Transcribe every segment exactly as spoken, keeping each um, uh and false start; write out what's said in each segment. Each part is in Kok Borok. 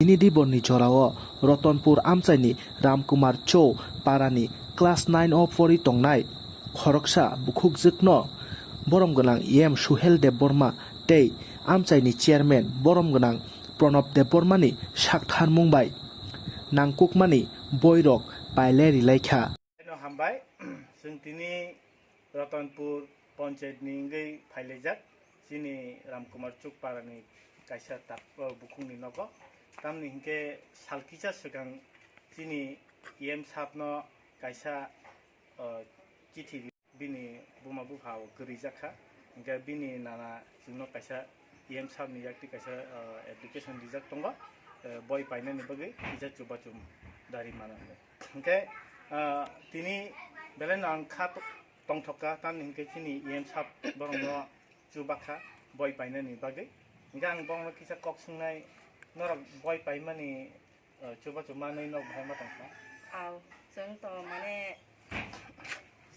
Nini diborni jorao Rotonpur amchaini Ramkumar Chou parani class nine o pori tongnai khoroksa bukhukjwkno borom gwnang E M Suhel Debbarma tei amchaini chairman borom gwnang Pranab Debbarmani saktharmung bai nangkukmani boirok pailai rilaikha. Hambai, chwng tini Ratanpur Panchayat ni wngwi phailaijak, chini Ramkumar Chukpara ni kaisa tak-, o, bukhuk ni nogo. Tamni hinkhe sal kisa swkang chini E M sahab no kaisa, o, chithi ri-, bini buma bupha o kwrwi jak kha. Hinkhe bini nana chwngno kaisa E M sahab ni yakti kaisa, o, application rijak tongo, o, boi painani bagwi kisa chubachu dari mano hinwi. Hinkhe, o, tini belai no ang kha to-, tongthok kha, tamni hinkhe chini E M sahab borokno chubak kha boi painani bagwi. Hinkhe ang borokno kisa kok swngnai, norok boi paimani, o, chubachu manwi nok bahai ma tong kha? Au, chwng to mane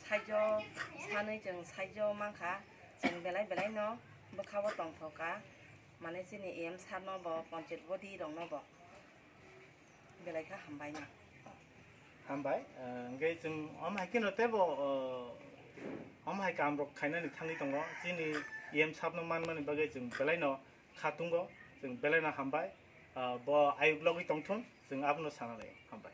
saijo sanwi chwng saijo man kha, chwng belai belai no bwkha o tongthok kha, mane chini E M sahab no bo, panchayat body rok no bo. Belai kha hambai no. Hambai, eh, hwnkhe chwng omo hai kheno teibo, eh, omo hai kaam rok khainani thangwi tongo. Chini E M sahab no manmani bagwi chwng belai no kha tungo, chwng belai no hambai. Ah, bo ayuk logwi tongthun, chwng abono sana lai hambai.